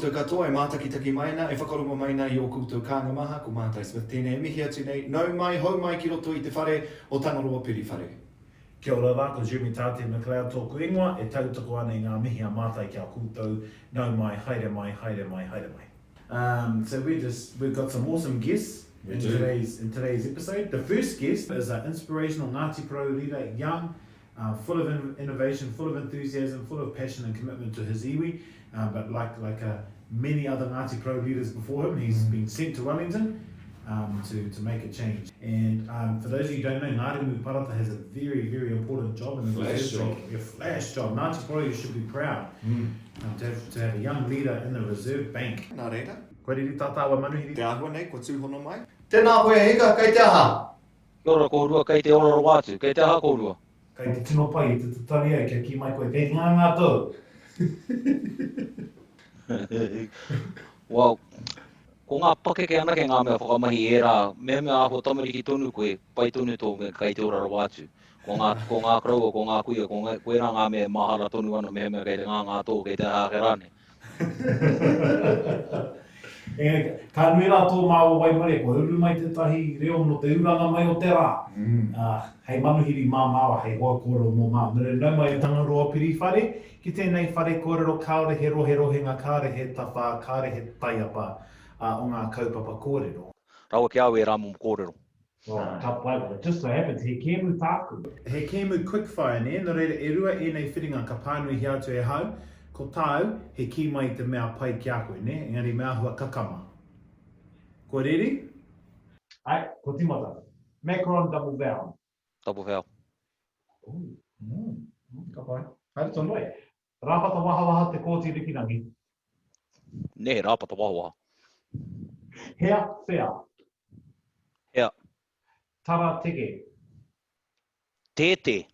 koutou katoa e mātakitaki mai ana, e whakarongo mai ana i ō koutou kānga maha, ko Mātai Smith tēnei e mihi atu nei, nau mai, hou mai ki roto i te whare o Tangaroa Piriwhare. Kia ora rā, ko Jeremy Tāte McLeod tōku ingoa, e tautoko ana i ngā mihi a Mātai ki a koutou, nau mai, haere mai, haere mai, haere mai. Um, so we're just, we've got some awesome guests in today's, in today's episode. The first guest is an inspirational Ngāti Porou leader, young, uh, full of in innovation, full of enthusiasm, full of passion and commitment to his iwi. Uh, but like, like uh, many other Ngāti Porou leaders before him, he's mm. been sent to Wellington um, to, to make a change. And um, for those of you who don't know, Ngārimu Parata has a very, very important job in the flash job. A flash job. Ngāti Porou, you should be proud mm. um, to, have, to have a young leader in the Reserve Bank. Nā reira. Kua riri tā tāua manuhiri. Te āhua nei, kua tūhono mai. Tēnā koe e hika, kei te aha? Kia ora kōrua, kei te ora rawa atu. Kei te aha kōrua? Kei te tino pai i te tatari au kia kī mai koe, kei te ngāngā tōu! Well, ko ngā pakeke anake ngā mea whakamahi ērā, mehemea āhua tamariki tonu koe, pai tonu tō mea kei te ora rawa atu. Ko ngā, ko ngā koroua, ko ngā kuia, ko ngā, koirā ngā mea e mahara tonu ana mehemea kei te ngāngā tō, kei te aha ake rānei. Engari, ka nui rā tō māua waimarie, kua uru mai tētahi reo nō te uranga mai o te rā, ā, hei manuhiri mā māua, hei hoa kōrero mō māua. Nō reira, nau mai e Tangaroa Piriwhare, ki tēnei whare kōrero kāore he roherohenga, kāore he tawhā, kāore he taiapa, ā, o ngā kaupapa kōrero. Rawa ki a au ērā momo kōrero. Well, ka pai, well, it just so happens he kēmu tāku. He kēmu quickfire, nē? Nō reira, e rua ēnei whiringa ka pānuihia atu e hau, ko tāu, he kī mai i te mea pai ki a koe, nē? Engari me āhua kakama. Kua reri? Āe, kua tīmata. Macron double vowel. Double vowel. Ooh, mm, ka pai. Haere tonu. Rāpata wahawaha Te Kooti Rikirangi. Nē, Rāpata wahawaha. Hea, whea. Hea. Tara teke. Tētē.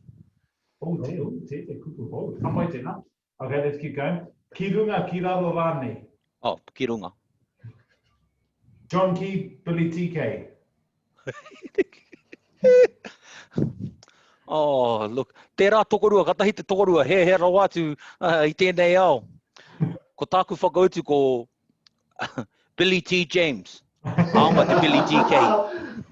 Oh, te, oh, tētē, kupu hou. Ka pai tēnā. Okay, let's keep going. Ki runga, ki raro rānei. Oh, ki runga. John Key, Billy TK. oh, look, tērā tokorua, katahi te tokorua, he he rawa atu uh, i tēnei ao. Ko tāku whakautu ko Billy T. James. Aonga te Billy TK.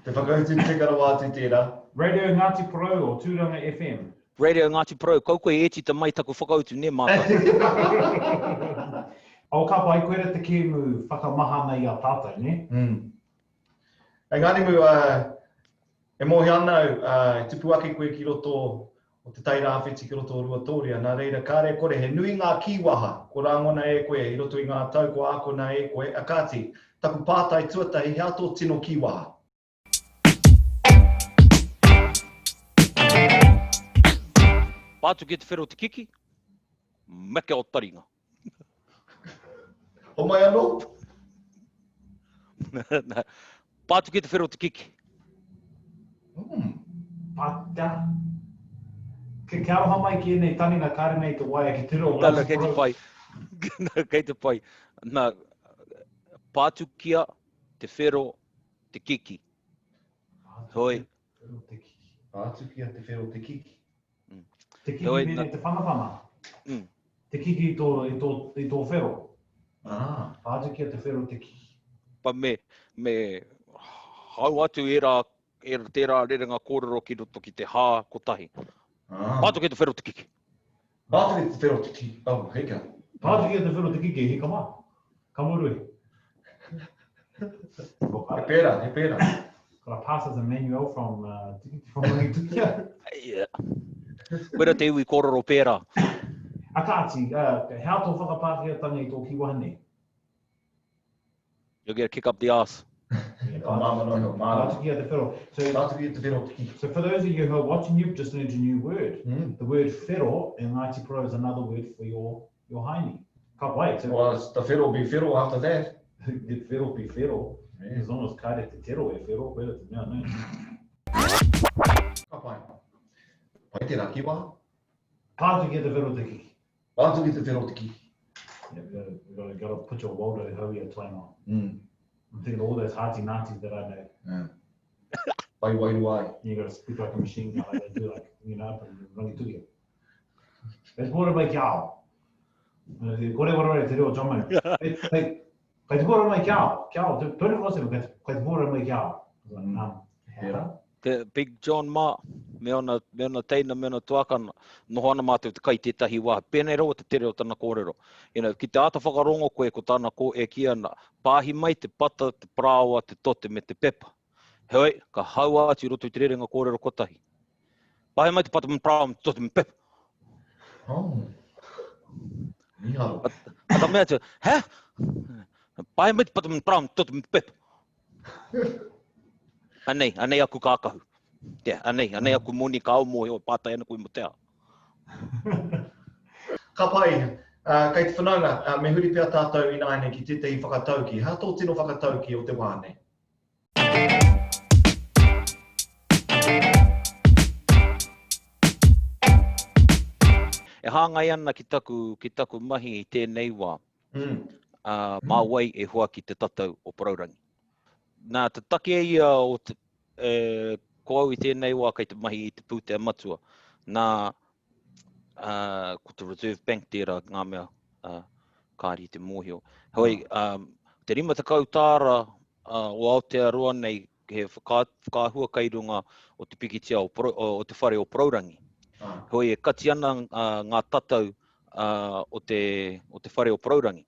Te whakautu tika rawa atu tērā. Radio Ngāti Porou o Tūranga FM. Radio Ngāti Porou, kau koe ētita mai taku whakautu, nē mātou. Oh, ka pai, koira te kēmu whakamahana i a tātou, nē? Mm. Hei Ngārimu, e mōhio ana au, e tupu ake koe ki roto o Te Tai Rāwhiti, ki roto o Ruatōria, nā reira, kāre e kore, he nui ngā kīwaha kua rāngona e koe i roto i ngā tau kua ākona e koe, a kāti, taku pātai tuatahi, he aha tō tino kīwaha? Pātu ki te whero te kiki, meke o taringa. Homai anō? Pātu ki te whero te kiki. Mm. Pāta. Ke, kia aroha mai ki ēnei taringa kāre nei te waea ki te reo. Nā, kei te pai. kei te pai. Nā, pātukia te whero te kiki. Hoi. Pātukia te whero te kiki. Mm. Te kiki Heoi, pēnei te whanawhana. Mm. Te kiki i tō, i tō, i tō whero. Ah. Pātukia te whero te kiki. Pa me, me hau atu ērā, ērā tērā rerenga kōrero ki roto ki te hā kotahi. Ah. Pātukia te whero te kiki. Pātukia te whero te kiki. Oh, hika. Pātukia te whero te kiki, hika mā. Ka murui. He pērā, he pērā. Got a pass as Emmanuel from, uh, from Rangitukia. Yeah. Koira te iwi kōrero pērā. A kāti, uh, hea tō whakapākehātanga i tō kīwaha nei? You'll get a kick up the arse. Ka māmā noa iho, mārama. Pātukia te whero. So, Pātukia te whero te kiki. So for those of you who are watching, you've just learned a new word. Mm. The word whero in Ngāti Porou is another word for your, your haini. Ka pai. So, Well, the whero be whero after that. The whero be whero. Yeah. As long as kāre te tero e whero, koira te mea, nē. Ka pai. Pai tērā kīwaha. Pātukia te whero te kiki. Pātukia te whero te kiki. Yeah, we gotta, we gotta, gotta put your Waldo Hauia twang on. Mm. I'm thinking of all those hearty Nazis that I know. Yeah. Pai wairua ai. You gotta speak like a machine gun, like they do, like, you know, up in Rangitukia. It's more like y'all. Kore wareware te reo o Jomo. Kei, kei, kei te kōrero mai ki a au, ki a au, 24/7, kei, kei te kōrero mai ki a au. Mm. Um, he aha? Te Big John mā, me ona, me ona teina, me ona tuakana, noho ana mātou te kai tētahi wā. Pēnei rawa te tere o tana kōrero. You know, ki te āta whakarongo koe ko tana ko e kī ana, pāhi mai te pata, te parāoa, te tote me te pepa. Heoi, ka haua atu i roto i te rerenga kōrero kotahi. Pāhi mai te pata me parāoa me te tote me pepa. Oh. Miharo. A ka mea atu, he? Pāhi mai te pata me parāoa me te tote me te pepa. Anei, anei aku kākahu. Yeah, anei, anei aku moni ka au mōhio e pātai ana koe mo te aha. Ka pai. Uh, kei te whanaunga, uh, me huri pea tātou ināianei ki tētahi whakatauki. Hea tō tino whakatauki o te wā nei? E hāngai ana ki taku, ki taku mahi i tēnei wā. Mm. Ā, mā wai e huaki te tatau o Porourangi. Nā te take ia o te, e, ko au i tēnei wā kei te mahi i te pūtea matua. Nā, ā, ko te Reserve Bank tērā ngā mea ā, kāri i te mōhio. Heoi, ā, te 50 tāra ā, o Aotearoa nei he whaka, whakaahua kei runga o te pikitia o, Porou, o, o te whare o Porourangi. Ah. Heoi, e kati ana ā, ngā tatau ā, o, te, o te whare o Porourangi.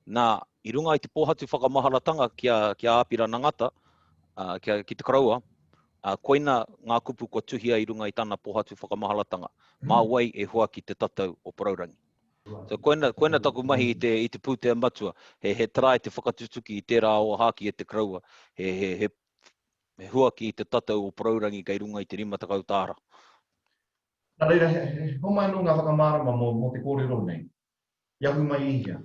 Nā, i runga i te pōhatu whakamaharatanga ki a, ki a Āpirana Ngata, ā, ki, a, ki te koroua, ā, koina ngā kupu kua tuhia i runga i tana pōhatu whakamaharatanga, mā wai e huaki te tatau o Porourangi. So, koina, koina taku mahi i te, i te pūtea matua, he, he try te whakatutuki i tērā ōhākī e te koroua, he, he, he, he huaki i te tatau o Porourangi kei runga i te 50 tāra. Nā reira, he, he, homai anō ngā whakamārama mō, mō te kōrero nei. I ahu mai i hea?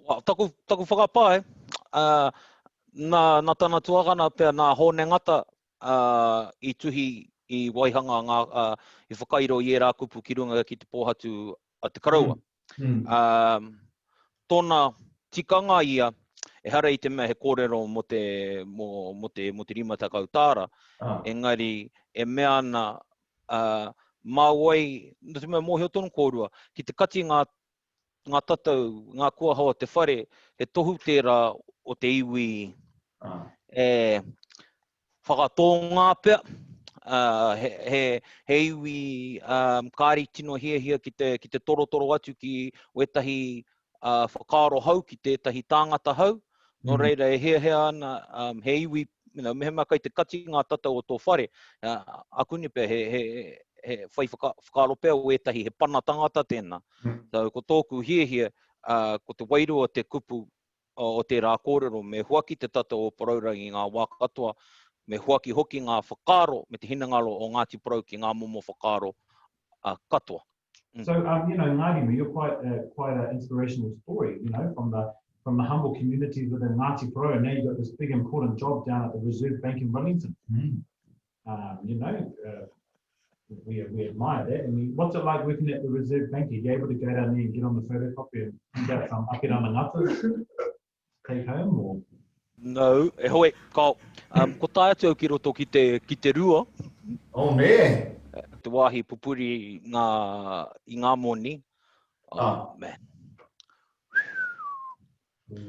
Well, taku, taku whakapae, uh, nā, nā tana tuakana pea, nā Hōne Ngata uh, i tuhi, i waihanga ngā, uh, i whakairo i ērā kupu ki runga ki te pōhatu a te koroua. Mm. Mm. Um, tōna tikanga ia, ehara i te mea he kōrero mō te, mō, mō te, mō te 50 tāra, ah. engari e mea ana ā, mā wai, nō te mea mōhio tonu kōrua, ki te kati ngā, ngā tatau, ngā kuaha o te whare, he tohu tērā o te iwi e whakatōngā pea, ā, he, he, he iwi ā, kāre i tino hiahia ki te, ki te torotoro atu ki wētahi ā, whakaaro hou, ki tētahi tāngata hou, nō reira e hiahia ana, um, he iwi, you know, mehemea kei te kati ngā tatau o tō whare, uh, akuni pea, he, he, he whai whaka, whakaaro pea o ētahi, he pana tangata tēnā. Mm. So, ko tōku hiahia, uh, ko te wairua o te kupu o, o tērā kōrero, me huaki te tatau o Porourangi i ngā wā katoa, me huaki hoki ngā whakaaro me te hinengaro o Ngāti Porou ki ngā momo whakaaro uh, katoa. Mm. So, um, you know, Ngārimu, you're quite a, quite an inspirational story, you know, from the from the humble community within Ngāti Porou, and now you've got this big important job down at the Reserve Bank in Wellington. Mm. Um, you know, uh, we, we admire that. I mean, what's it like working at the Reserve Bank? Are you able to go down there and get on the photocopier and print out some Apirana Ngatas? Take home or? No, e hoe, kao, um, ko tae atu au ki roto ki te, ki te rua. Oh, nē! Te wāhi pupuri ngā, i ngā moni. Oh, ah. man.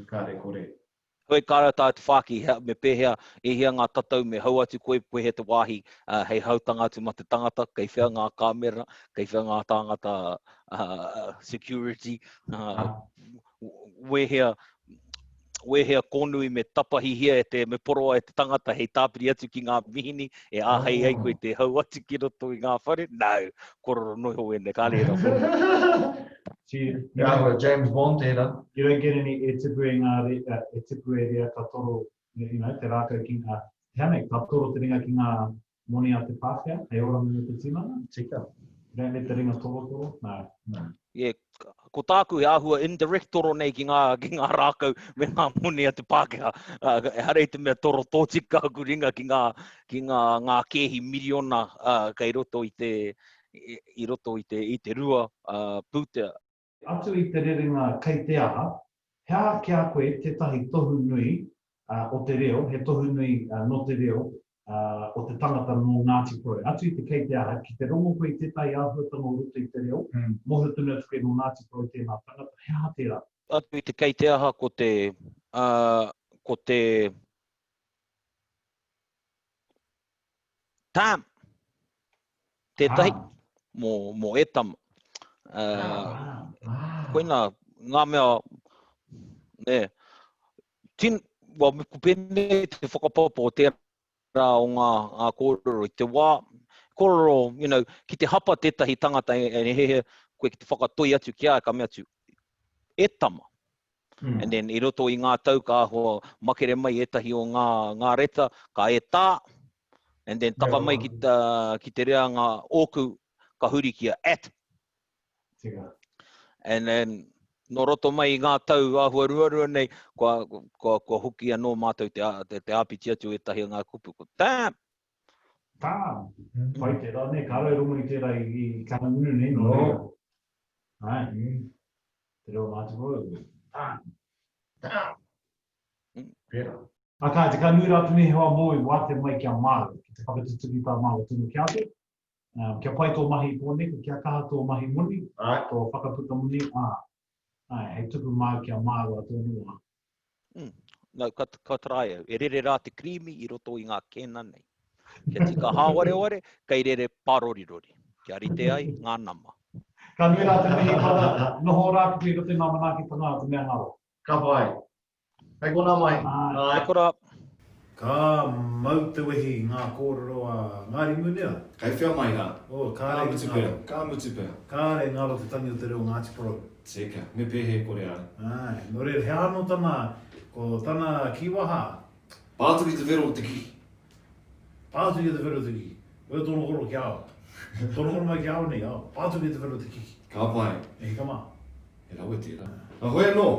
Kāre kore. Hoi, kāre tā te whāki, hea, me pēhea, e hia ngā tatau, me hau atu koe, koe he te wāhi uh, hei hautanga atu ma te tangata, kei whea ngā kāmera, kei whea ngā tāngata uh, security, uh, ah. wehea, wehea kōnui me tapahihia e te, me poroa e te tangata hei tāpiri atu ki ngā mihini e āhei ai koe te hau atu ki roto i ngā whare. No, kororo noa iho ēnei, kāre ērā whare. So you, you don't, James Bond tērā. You don't get any e tipu e ngā, e tipu e rea ka toro, you know, te rākau ki ngā, te hea nei, ka toro te ringa ki ngā moni a te Pākehā, hei oranga mō te tinana. Tika. You don't let te ringa torotoro, no. No. Yeah, ko tāku he āhua indirect toro nei ki ngā, ki ngā rākau me ngā moni a te Pākehā. Uh, ehara i te mea toro tōtika aku ringa ki ngā, ki ngā, ngā kēhi miriona uh, kei roto i te, i, i roto i te, i te rua uh, pūtea. Atu i te rerenga kei te aha, he aha ki a koe tētahi tohu nui o te reo, he tohu nui nō te reo? O te tangata nō Ngāti Porou. Atu i te kei te aha, ki te rongo koe i tētahi āhuatanga o roto i te reo, mōhio tonu atu koe nō Ngāti Porou tēnā tangata, he aha tērā? Atu i te kei te aha ko te, ko te Tam! Tētahi, mō, mō e tama. Koinā, ngā mea, nē, Tin, well, ko pēnei te whakapapa o tērā o ngā, ngā kōrero i te wā, kōrero, you know, ki te hapa tētahi tangata e, e hehe koe ki te whakatoi atu ki a, ka mea atu, e tama. Mm. And then i roto i ngā tau ka āhua makere mai ētahi o ngā, ngā reta, ka e tā, and then taka mai ki, ta, ki te reanga ōku, ka huri ki a at. Tika. And then, nō roto mai i ngā tau āhua ruarua nei, kua, kua, kua hoki anō mātou te, te, te āpiti atu ētahi o ngā kupu. Ko damn! Damn! Mm. Pai tērā, nē, kāre au rongo i tērā i, i Kahungunu nei, nō reira. Ai. Mm. Te reo Ngāti Porou. Damn! Damn! Mm. Pērā. A kāti, ka nui rā te mihi hoa mōu i wātea mai ki a māua, ki te whakatutuki tā māua tono ki a koe. Kia pai tō mahi i Pōneke, kia kaha tō mahi moni, tō whakaputa moni, ā, āe, hei tuku māu ki a māua tōna wā. Mm. No, ka, ka try au. E rere rā te kirīmi i roto i ngā kēna nei. Kia tika hāwareware, kei rere pārorirori. Kia rite ai ngā nama. Ka nui rā te mihi, brother. Noho rā ki koe i roto i ngā manaakitanga o te mea ngaro. Ka pai. Hei konā mai. Hei korā. Ka mau te wehi i ngā kōrero a Ngārimu nē rā? Kei whea mai rā? Oh, kāre Ka mutu pea, ka mutu pea. Kāre ngaro te tangi o te reo Ngāti Porou. Tika, me pēhea e kore ai? Āe, nō reira, he aha anō tana, ko tana kīwaha? Pā atu ki te whero o te kiki. Pā atu ki te whero o te kiki. Koia tōna koro ki a au. Tōna koro mai ki a au nei, oh, pā atu ki te whero o te kiki. Ka pai. E hika mā. He rawe tērā. Ahoi anō.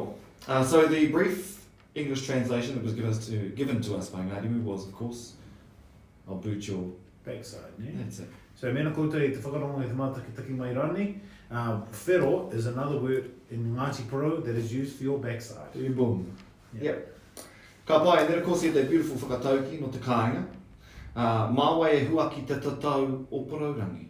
Uh, so the brief English translation that was given, us to, given to us by Ngārimu was, of course, I'll boot your... Backside, nē? That's it. So mēnā koutou i te whakarongo i te mātakitaki mai rānei, uh, whero is another word in Ngāti Porou that is used for your backside. Boom. Yeah. Yep. Ka pai, and then of course he had that beautiful whakatauki no te kāinga. Uh, mā wai e huaki te tatau o Porourangi?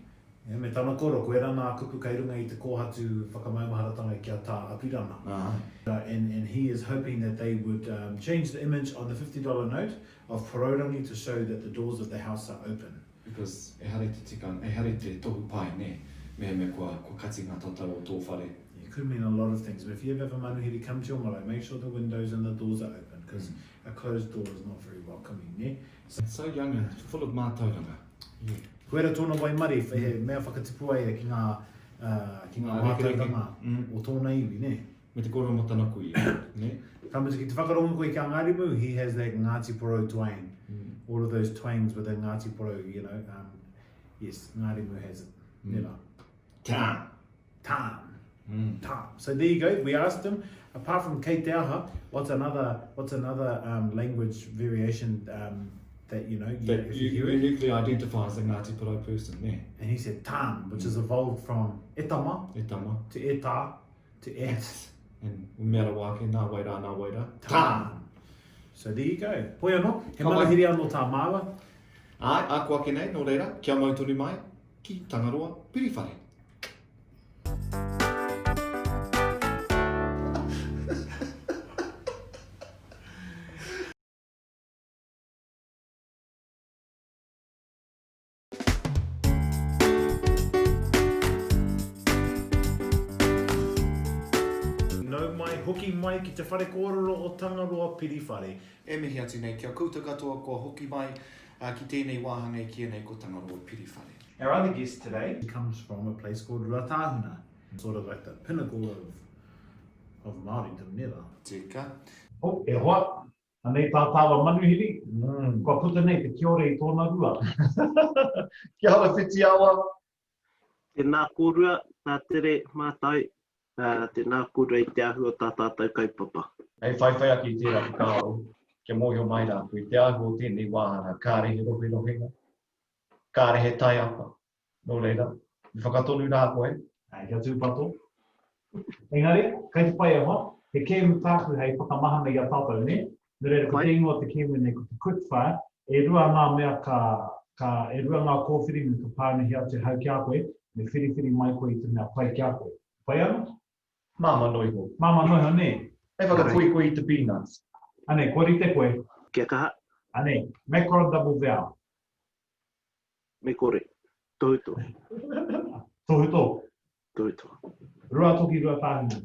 Yeah, me tana koro, koirā ngā kupu kei runga i te kōhatu whakamaumaharatanga ki a Tā Apirana. Āe. And, and he is hoping that they would um, change the image on the $50 note of Porourangi to show that the doors of the house are open. Because ehara i te tikanga, ehara i te tohu pai, nē, mehemea kua, kua kati ngā tatau o tō whare. It could mean a lot of things, but if you ever have a manuhiri come to your marae, make sure the windows and the doors are open, because a closed door is not very welcoming, nē? So young and full of mātauranga, yeah. Koira tōna waimarie, he mea whakatipu ai ia ki ngā, ki ngā mātauranga o tōna iwi, nē? Me te kōrero mō tana kuia, nē? Ka mutu ki te whakarongo koe ki a Ngārimu, he has that Ngāti Porou twang. All of those twangs within Ngāti Porou, you know, um, yes, Ngārimu has it. Nē rā? Tān! Tān. Tān. So there you go, we asked him, apart from kei te aha, what's another, what's another um, language variation um, that, you know, you, That if you hear it? uniquely identifies a Ngāti Porou person, nē? And he said tān, which has evolved from e tama, E tama. to e tā, to et. And mea rawa ake, nā wai rā, nā wai rā. Tān. So there you go. Hoi anō, he manuhiri anō tā māua. Āe, ako ake nei, nō reira, kia mau tonu mai, ki Tangaroa Piriwhare. Nau mai, hoki mai ki te whare kōrero o Tangaroa Piriwhare. E mihi atu nei ki a koutou katoa kua hoki mai ki tēnei wāhanga e kīia nei ko Tangaroa Piriwhare. Our other guest today comes from a place called Ruatāhuna, sort of like the pinnacle of of Māoridom, nē rā? Tika. Oh, e hoa, anei tā tāua manuhiri, kua puta nei te kiore i tōna rua. Kia ora Whitiawa. Tēnā kōrua, tā tere mātai, tēnā kōrua i te āhua o tā tātou kaupapa. Hei whaiwhai ake i tērā whakaaro, kia mōhio mai rā koe, te āhua o tēnei wāhanga, kāre he roherohenga, Kāre he taiapa. Nō reira, me whakatonu rā koe. Āe, kia tūpato. Engari, kei te pai e hoa, he kēmu tāku hei whakamahana i a tātou, nē? Nō reira, ko te ingoa o te kēmu nei ko te Quickfire. E rua ngā mea ka, ka, e rua ngā kōwhiringa ka pānuhi atu hau ki a koe, me whiriwhiri mai koe i te mea pai ki a koe. Pai ana? Māmā noa iho. Māmā noa iho, nē? Hei whakakoikoi i te peanuts. Anei, kua rite koe. Kia kaha. Anei, Macron double vowel. Me kore. Tohuto. Tohuto. Tohuto. Ruatoki, Ruatāhuna.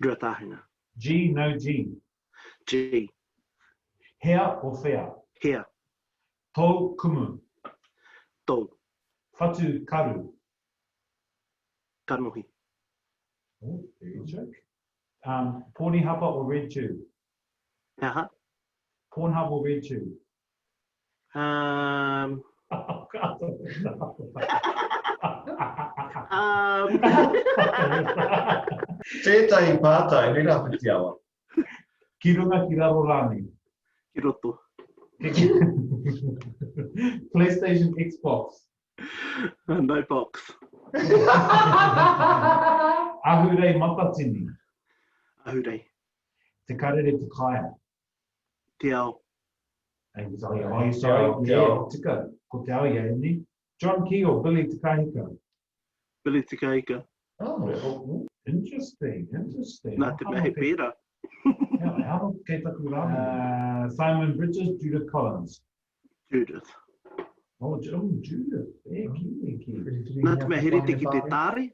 Ruatāhuna. G, no G. G. Hea or whea? Hea. Tou, kumu. Tou. Whatu, karu. Kanohi. Oh, very joke. Um, Pornhub or RedTube? He aha? Pornhub or RedTube? Um, um. Tētahi pātai, nē rā Whitiawa. Ki runga, ki raro rānei? Ki roto. PlayStation, Xbox? No box. Ahurei Matatini? Ahurei. Te Karere Te Kaea? Te Ao. Sorry, oh, sorry. Yeah, tika. Ko Te Ao ia, ne? John Key or Billy Te Kahika? Billy Te Kahika. Oh, oh, interesting, interesting. Nā te mea he pērā. How long kei taku rā? Uh, Simon Bridges, Judith Collins. Judith. Oh, oh Judith. E, ki, e, ki. Nā te mea he rite ki te tāre.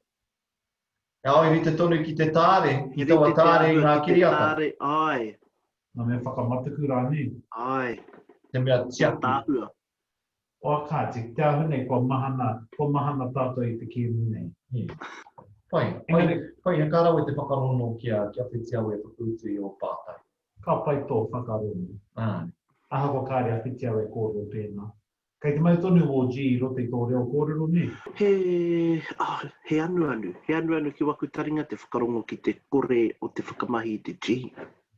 Ao, e rite tonu ki te tāre, ki taua tāre i ngā kiriata. Tāre, āe. Nā mea whakamataku rānei. Āe. Te mea tiaki. Tāhua. O, kāti, te ahu nei, kua mahana, kua mahana tātou i te kēmu nei. Yeah. Pai, pai, pai, he ka rawe te whakarongo ki a, ki a Whitiawe e whakautu i ō pātai. Ka pai tō whakarongo. Āe. Ahakoa kāre a Whitiawe e kōrero pēnā. Kei te mau tonu ō G i roto i tō reo kōrero, nē? He, oh, he anuanu. He anuanu ki waku taringa te whakarongo ki te kore o te whakamahi i te G.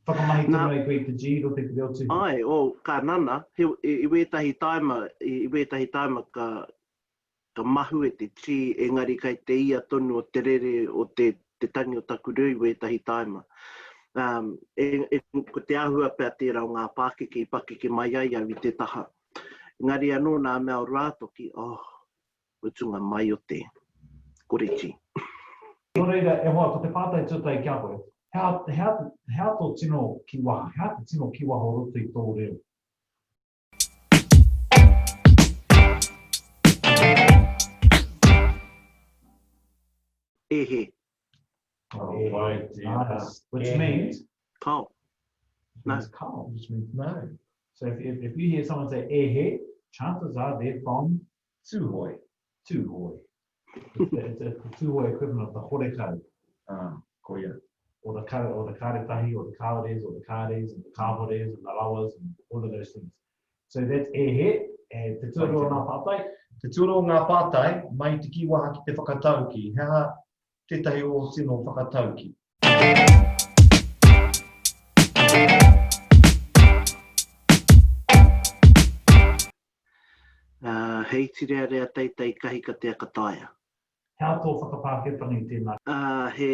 Whakamahi tonu ai koe i te G i roto i te reo tuhi? Āe, oh, ka nana, he, i wētahi tāima, i wētahi tāima ka, ka mahue te G, engari kai te ia tonu o te rere o te, te tangi o taku reo i wētahi tāima. Um, e, e, ko te āhua pea tērā o ngā pākeke i pakeke mai ai au i te taha. Engari anō nā mea o Rātoki, oh, mutunga mai o te kore G. Nō reira, e hoa, ko te pātai tuatahi ki a koe, he aha, he aha, he aha tō tino kīwaha, he aha te tino kīwaha o roto i tō reo? E he. Oh, right, nice. Which means? Kao. No. Means kao. Which means no. So if, if, if you hear someone say e he, chances are they're from Tūhoe. Tūhoe. It's the, it's, it's the Tūhoe equivalent of the horekau. Ah, koia. Or the, or the karetahi, or the kaores, or the kares, and the kahores, and the rawas, and all of those things. So that's e he, e te tuarua o ngā pātai. Te tuarua o ngā pātai, mai i te kīwaha ki te whakataukī, he aha tētahi o ō tino whakataukī? He iti rearea teitei kahikatea ka taea. He aha tō whakapākehātanga i tēnā? Ā, he,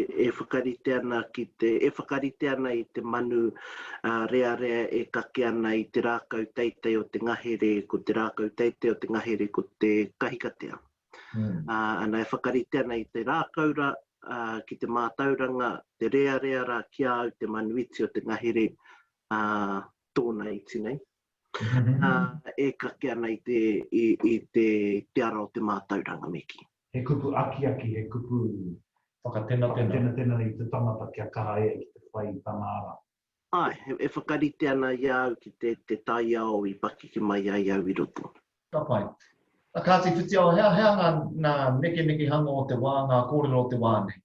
e whakarite ana ki te, e whakarite ana i te manu rearea e kake ana i te rākau teitei o te ngahere, ko te rākau teitei o te ngahere ko te kahikatea. Ā, ana e whakarite ana i te rākau rā, ā, ki te mātauranga, te rearea rā ki a au te manu iti o te ngahere, ā, tōna iti nei. Ā, e kake ana i te, i, i te, te ara o te mātauranga me kī. He kupu akiaki, he kupu Whakatenatena. whakatenatena i te tangata kia kaha ia ki te whai i tana ara. Āe, e whakarite ana i a au ki te, te taiao i pakeke mai ai au i roto. Ka pai. A kāti Whitiao, he aha ngā, ngā nekenekehanga o te wā, ngā kōrero o te wā nei?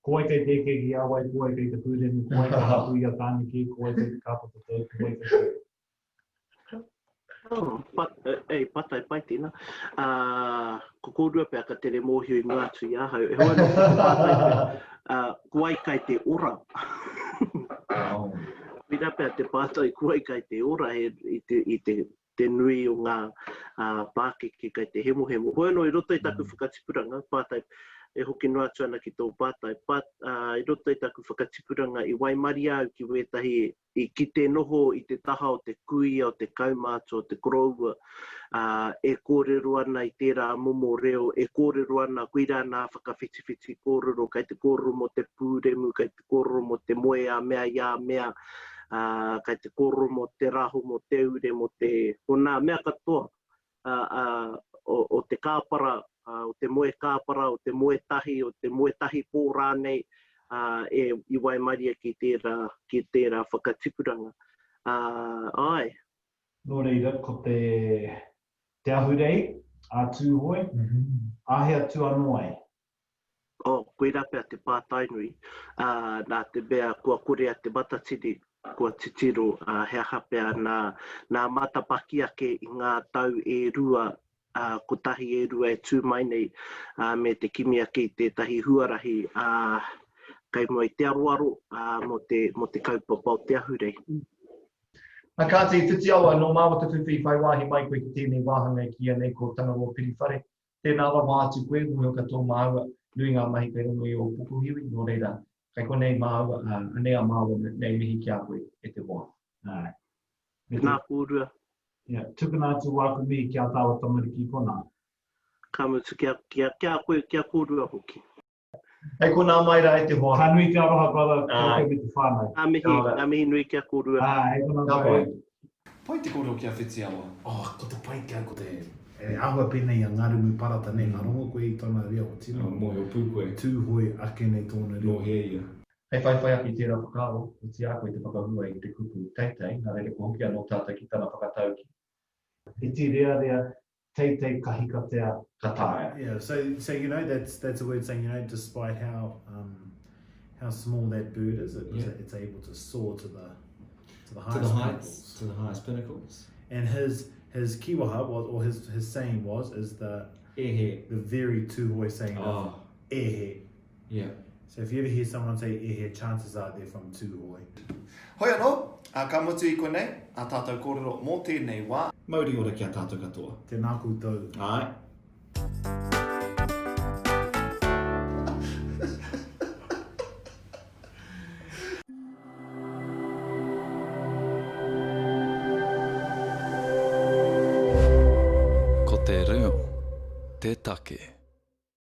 Ko wai kei te eke ki a wai, ko wai kei te pūremu, ko wai ka hapū i a Tāneke, ko wai kei te kāpata tau, ko wai kei te... Oh, pa, ei, patai pai tēnā. Uh, ko kōrua pea ka tere mōhio i mua atu i ahau. E hoa nō te pātai pea, uh, ko wai kai te ora? oh. Koirā pea te pātai, ko wai kai te ora he, i te, i te, te nui o ngā uh, pākeke kai te hemohemo. Hoi anō i roto i taku mm. whakatipuranga, pātai, E hoki noa atu ana ki tō pātai, but i roto i taku whakatipuranga i waimaria au ki wētahi i kite noho i te taha o te kuia, o te kaumātua, o te koroua, ā, e kōrero ana i tērā momo reo, e kōrero ana, koirā nā whakawhitiwhiti kōrero, kei te kōrero mō te pūremu, kei te kōrero mō te moe a mea i a mea, ā, kei te kōrero mō te raho, mō te ure, mō te, mō nā mea katoa. o te kāpara, o te moe kāpara, o te moe tahi, o te moe tahi pō rānei, e i waimaria ki tērā, ki tērā whakatipuranga. Āe. Nō reira, ko te, te ahurei a Tūhoe, āhea tū anō ai? Oh, koirā pea te pātai nui, ā, nā te mea kua kore a Te Matatini, kua titiro, ā, he aha pea nā, nā matapaki ake i ngā tau e rua, ā, kotahi e rua e tū mai nei, ā, me te kimi ake i tētahi huarahi, ā, kei mua i te aroaro, ā, mō te, mō te kaupapa o te ahurei. Ā kāti, Whitiawa, nō māua te whiwhi i whai wāhi mai koe ki tēnei wāhanga e kīia nei ko Tangaroa Piriwhare. Tēnā rawa atu koe, mōhio katoa māua, nui ngā mahi kei runga i ō pokohiwi, nō reira, kei konei māua, ā, anei a māua nei mihi ki a koe e te hoa. Āe. Me te. Tēnā kōrua. Ia, tukuna atu wāku mihi ki ā tāua tamariki i konā. Ka mutu kia, kia, ki a koe, ki a kōrua hoki. Hei konā mai rā e te hoa. Ka nui te aroha brother, kia koe me te whānau. Ngā mihi, ngā mihi nui ki a kōrua. Ā, hei konā mai. Ka pai. Pai te kōrero ki a Whitiawa. Oh, ko te pai ki au ko te, e āhua pēnei i a Ngārimu Parata nei, ka rongo koe i tōna reo, tino. Mōhio pū koe. Tūhoe ake nei tōna reo. Nō hea ia? Hei whaiwhai ake i tērā whakaaro, otirā koe te whakahua i te kupu teitei, nā reira kua hoki anō tātou ki tana whakatauki. Iti rearea, teitei kahikatea. Ka taea. Yeah, so so you know that's that's a word saying you know despite how um, how small that bird is, it, yeah. it's able to soar to the to the highest to the heights, pinnacles. to the highest pinnacles. And his his kiwaha was or his his saying was is the ehe. the very Tūhoe saying oh. of ehe. Yeah. So if you ever hear someone say ehe, chances are they're from Tūhoe. Hoi anō, ā, ka mutu i konei ā tātou kōrero mō tēnei wā. Mauri ora ki a tātou katoa. Tēnā koutou. Āe. Ko te reo te take.